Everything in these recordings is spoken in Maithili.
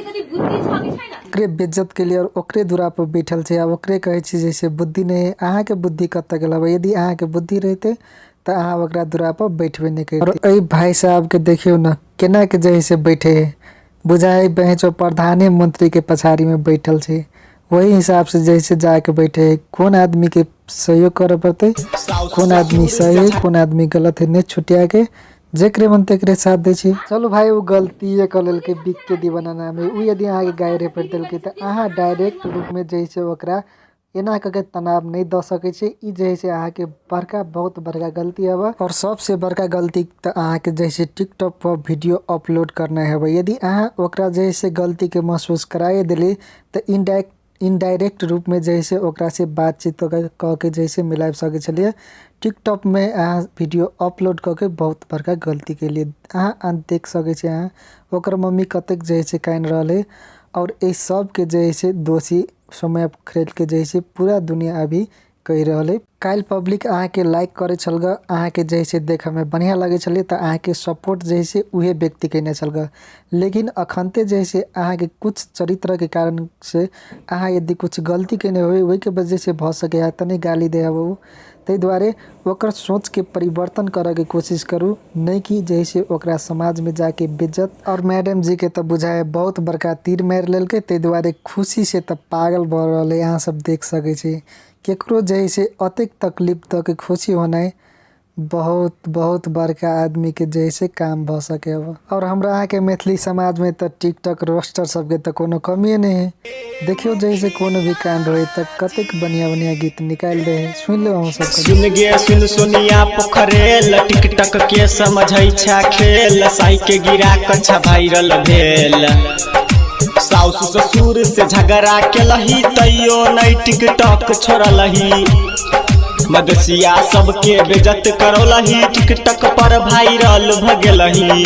अलिकति बुद्धि छ कि छैन? ओकरे बेज्जत केलियै आओर ओकरे दुरा पर बैठल छै आ ओकरे कहै छी जैसे बुद्धि नहि है। अहाँके बुद्धि कतऽ गेल हबे? यदि अहाँके बुद्धि रहितै तऽ अहाँ ओकरा दुरा पर बैठबे नहि करितै। आओर एहि भाय साहबके देखियौ ने केना के जे है से बैठे है, बुझाइ है बहेचो प्रधाने मंत्री के पछाड़ी में बैठल छै, वही हिसाब से जैसे जाके बैठे है। कोन आदमी के सहयोग करऽ पड़तै, कोन आदमी सही है कोन आदमी गलत है, नहि छुटिया के जेकरे मन तेकरे साथ दै छै। चलू भाई ओ गलतीये कऽ लेलकै बिक के दीवाना नाम है। ओ यदि अहाँके गारि पढ़ि देलकै तऽ अहाँ डायरेक्ट रूपमे जे छै ओकरा एना कऽ के तनाव नहि दऽ सकै छी। ई जे है से अहाँके बड़का बहुत बड़का गलती हबे। और सबसे बड़का गलती तऽ अहाँके जे है टिकटॉक पर वीडियो अपलोड करनाइ हबे। यदि अहाँ ओकरा जे है से गलतीके महसूस कराए देली तऽ इनडायरेक्ट रूपमे जे है से ओकरा से बातचीत कऽ के जे है से मिलाबि सकै छलियै। टिकटॉकमे अहाँ वीडियो अपलोड कऽ के बहुत बड़का गलती केलियै। अहाँ देख सकै छी अहाँ ओकर मम्मी कतेक जे है से कानि रहल है। और एहि सबके जे है से दोषी समय खरीदके जे है से पूरा दुनिया अभी कहि रहल है। काल्हि पब्लिक अहाँके लाइक करै छल ग, अहाँके जे है से देखऽमे बढ़िआँ लगै छलै तऽ अहाँके सपोर्ट जे है से उहे व्यक्ति केने छल ग। लेकिन अखनते जे है से अहाँके कुछ चरित्रके कारण से अहाँ यदि कुछ गलती केने होबै ओहिके वजह से भऽ सकैए तनी गाली दै हब ओ। ताहि दुआरे ओकर सोचके परिवर्तन करऽके कोशिश करू, नहि कि जे है से ओकरा समाजमे जाके बेज्जत। और मैडम जी के तऽ बुझाइ बहुत बड़का तीर मारि लेलकै, ताहि दुआरे खुशी से तऽ पागल भऽ रहल है। अहाँ सब देख सकै छी केकरो जे है से अतेक तकलीफ दऽ के खुशी होनाइ बहुत बहुत बड़का आदमी के जे है से काम भऽ सकै हब। और हमरा अहाँके मैथिली समाजमे तऽ टिकटॉक रोस्टर सबके तऽ कोनो कमिए नहि है। देखियौ जे है से कोनो भी कांड होय तऽ कतेक बढ़िया बढ़िया गीत निकालि दै है। सुनि लियौ अहूँ सब। सुन गे सुन सोनिया पोखरेल, टिकटक के समझै छा खेल, साई के गिरा कच्छा वायरल भेल। साउस ससुर से झगड़ा केलही तैयो नहीं टिकटॉक छोड़लही। मदसिया सबके बेजत करौलही टिकटक पर वायरल भ गेलही।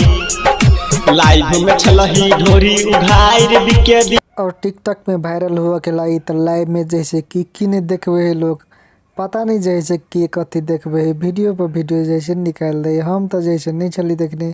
लाइव में छलही ढोरी उघारि बिके दी। और टिकटॉक में वायरल हुआ के लाई तो लाइव में जैसे कि की नहीं देखबे है लोग, पता नहीं जैसे कि कथी देखबे है, वीडियो पर वीडियो जैसे निकाल दे। हम तो जैसे नहीं छली देखने।